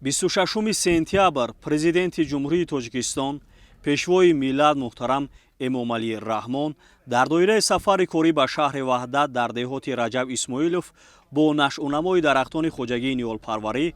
26 сентябр Президенти Ҷумҳурии Тоҷикистон, Пешвои миллат муҳтарам Эмомалӣ Раҳмон дар доираи сафари корӣ ба шаҳри Ваҳдат дар деҳоти Раҷаб Исмоилов бо нашъунамои дарахтони хоҷагии ниҳолпарварӣ,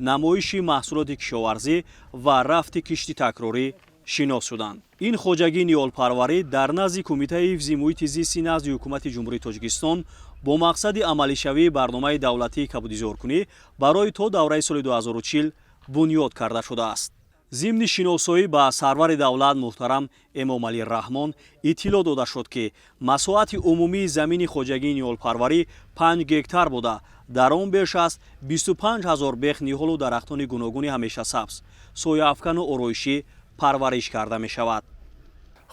намоиши маҳсулоти кишоварзӣ ва рафти кишти такрорӣ шинос шуданд. Ин хоҷагии ниҳолпарварӣ дар назди Кумитаи ҳифзи муҳити зисти назди Ҳукумати Ҷумҳурии Тоҷикистон бо мақсади амалишавии барномаи давлатии кабудизоркунӣ барои то давраи соли 2040 бунёд карда шудааст. Зимни шиносоӣ ба сарвари давлат муҳтарам Эмомалӣ Раҳмон иттилоъ дода шуд, ки масоҳати умумии замини хоҷагии ниҳолпарварӣ 5 гектар буда, дар он беш аз 25 ҳазор бех ниҳолу дарахтони гуногуни ҳамешасабз, сояафкану ороишӣ парвариш карда мешавад.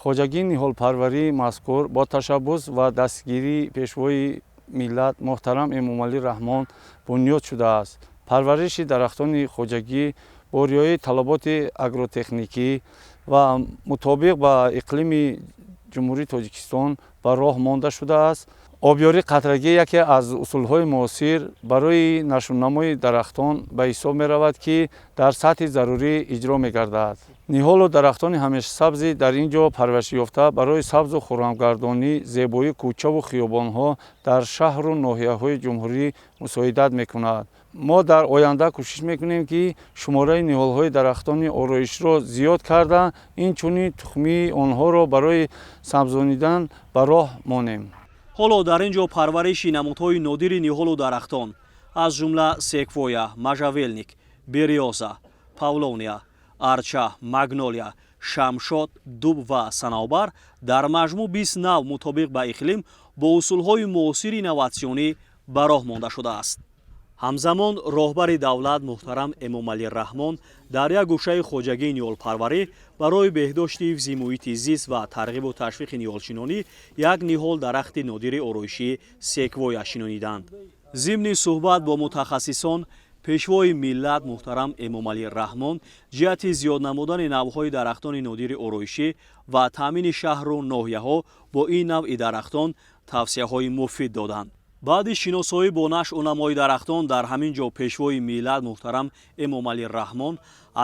Хоҷагии ниҳолпарварии мазкур бо ташаббус ва дастгирии Пешвои миллат муҳтарам Эмомалӣ Раҳмон бунёд шудааст. Парвариши дарахтони хоҷагӣ бо риояи талаботи агротехникӣ ва мутобиқ ба иқлими Ҷумҳурии Тоҷикистон ба роҳ монда шудааст. Обёрии қатрагӣ яке аз усулҳои муосир барои нашъунамои дарахтон ба ҳисоб меравад, ки дар сатҳи зарурӣ иҷро мегардад. Ниҳолу дарахтони ҳамешасабзи дар ин ҷо парваришёфта барои сабзу хуррамгардонӣ, зебоии кӯчаву хиёбонҳо дар шаҳру ноҳияҳои ҷумҳурӣ мусоидат мекунад. Мо дар оянда кӯшиш мекунем, ки шумораи ниҳолҳои дарахтони ороишро зиёд карда, инчунин тухмии онҳоро барои сабзонидан ба роҳ монем. Ҳоло дар ин ҷо парвариши намудҳои нодири ниҳолу дарахтон, аз ҷумла секвоя, можжевельник, берёза, павловния, арча, магнолия, шамшод, дуб ва санавбар дар маҷмӯъ 20 нав мутобиқ ба иқлим бо усулҳои муосири инноватсионӣ ба роҳ монда шудааст. Ҳамзамон роҳбари давлат муҳтарам Эмомалӣ Раҳмон дар як гӯшаи хоҷагии ниҳолпарварӣ барои беҳдошти ҳифзи муҳити зист ва тарғибу ташвиқи ниҳолшинонӣ як ниҳол дарахти нодири ороишӣ секвоя шинониданд. Зимни суҳбат бо мутахассисон Пешвои миллат муҳтарам Эмомалӣ Раҳмон ҷиҳати зиёд намудани навъҳои дарахтони нодири ороишӣ ва таъмини шаҳру ноҳияҳо бо ин навъи дарахтон тавсияҳои муфид доданд. Баъди шиносоӣ бо нашъу намои дарахтон дар ҳамин ҷо Пешвои миллат муҳтарам Эмомалӣ Раҳмон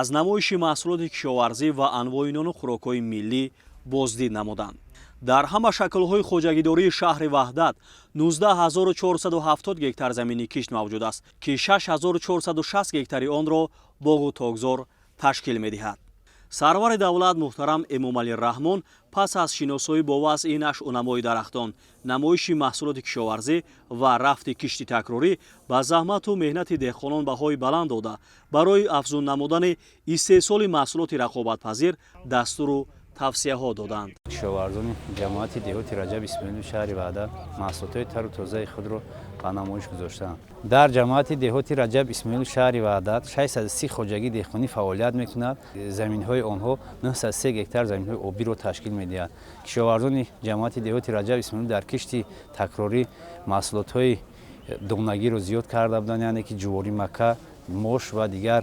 аз намоиши маҳсулоти кишоварзӣ ва анвои нону хӯрокҳои миллӣ боздид намуданд. Дар ҳама шаклҳои хоҷагидории шаҳри Ваҳдат 19 470 гектар замини кишт мавҷуд аст, ки 6460 гектари онро боғу токзор ташкил медиҳад. Сарвари давлат муҳтарам Эмомалӣ Раҳмон пас аз шиносоӣ бо вазъи нашъу намои дарахтон, намоиши маҳсулоти кишоварзӣ ва рафти кишти такрорӣ ба заҳмату меҳнати деҳқонон баҳои баланд дода, барои афзун намудани истеҳсоли маҳсулоти рақобатпазир дастуру тавсияҳо доданд. Кишоварзони ҷамоати деҳоти Раҷаб Исмоилу шаҳри Ваҳдат маҳсулотҳои тару тозаи худро ба намоиш гузоштаанд. Дар ҷамоати деҳоти Раҷаб Исмоилу шаҳри Ваҳдат 630 хоҷагии деҳқонӣ фаъолият мекунад. Заминҳои онҳо 903 гектар заминҳои обиро ташкил медиҳад. Кишоварзони ҷамоати деҳоти Раҷаб Исмоил дар кишти такрорӣ маҳсулотҳои донагиро зиёд карда буданд, яъне ки ҷуворӣ мака, мош ва дигар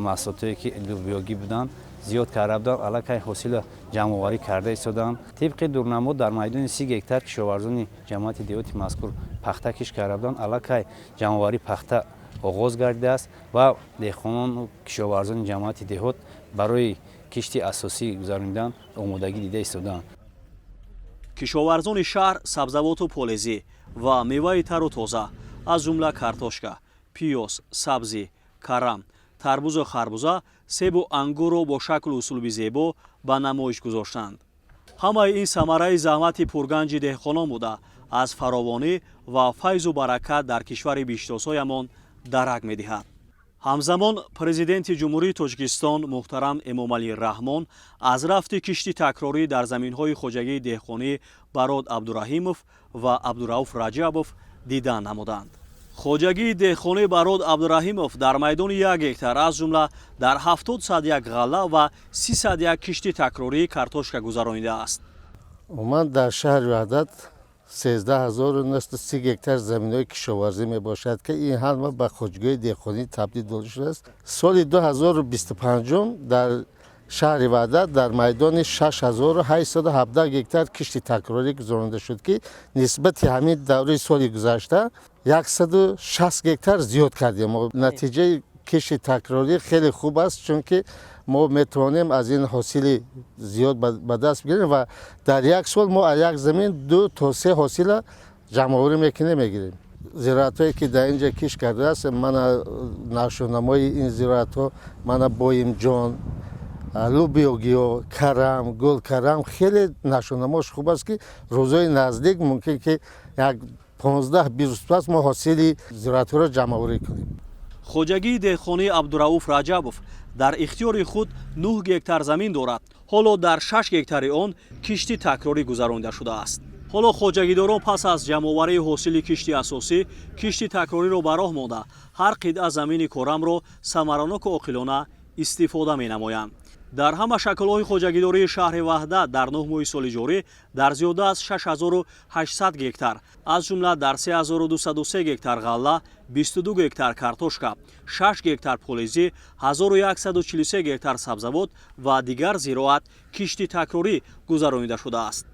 маҳсулотҳое, ки лӯбиёгӣ буданд, зиёд карда буданд. Аллакай ҳосила ҷамъоварӣ карда истоданд. Тибқи дурнамо, дар майдони 30 гектар кишоварзони ҷамоати деҳоти мазкур пахта кишт карда буданд. Аллакай ҷамъоварии пахта оғоз гардидааст ва деҳқонону кишоварзони ҷамоати деҳот барои кишти асосӣ гузаронидан омодагӣ дида истодаанд. Кишоварзони шаҳр сабзавоту полезӣ ва меваи тару тоза, аз ҷумла картошка, пиёз, сабзӣ, карам, тарбузу харбуза, себу ангурро бо шаклу услуби зебо ба намоиш гузоштанд. Ҳамаи ин самараи заҳмати пурганҷи деҳқонон буда, аз фаровонӣ ва файзу баракат дар кишвари биҳиштосоямон дарак медиҳад. Ҳамзамон Президенти Ҷумҳурии Тоҷикистон муҳтарам Эмомалӣ Раҳмон аз рафти кишти такрорӣ дар заминҳои хоҷагии деҳқонӣ Барод Абдураҳимов ва Абдурауф Раҷабов дидан намуданд. Хоҷагии деҳқонӣ Барод Абдураҳимов дар майдони 1 гектар, аз ҷумла дар 70 садяк ғалла ва 30 садяк кишти такрории картошка гузаронидааст. Умуман, дар шаҳри Ваҳдат 13 930 гектар заминҳои кишоварзӣ мебошад, ки ин ҳама ба хоҷагиҳои деҳқонӣ табдил дода шудааст. Соли 2025 дар шаҳри Ваҳдат дар майдони 6817 гектар кишти такрорӣ гузаронида шуд, ки нисбати ҳамин давраи соли гузашта 160 гектар зиёд кардем. Натиҷаи Кишти такрорӣ хеле хуб аст, чунки мо метавонем аз ин ҳосили зиёд ба даст бигирем ва дар як сол мо аз як замин ду то се ҳосила ҷамъоварӣ мекунем, мегирем. Зироатҳое ки дар ин ҷо кишт кардааст, мана нашъунамои ин зироатҳо, мана боимҷон, лубиёгиё, карам, гулкарам, хеле нашъунамош хуб аст, ки рӯзҳои наздик мумкин ки як 15-20 рӯз пас мо ҳосили зироатҳоро ҷамъоварӣ кунем. Хоҷагии деҳқонии Абдурауф Раҷабов дар ихтиёри худ 9 гектар замин дорад. Ҳоло дар 6 гектари он кишти такрорӣ гузаронида шудааст. Ҳоло хоҷагидорон пас аз ҷамъоварии ҳосили кишти асосӣ кишти такрориро ба роҳ монда, ҳар қитъа замини корамро самараноку оқилона истифода менамоянд. Дар ҳама шаклҳои хоҷагидории шаҳри Ваҳдат дар 9 моҳи соли ҷорӣ дар зиёда аз 6800 гектар, аз ҷумла дар 3203 гектар ғалла, 22 гектар картошка, 6 гектар полезӣ, 1143 гектар сабзавот ва дигар зироат кишти такрорӣ гузаронида шудааст.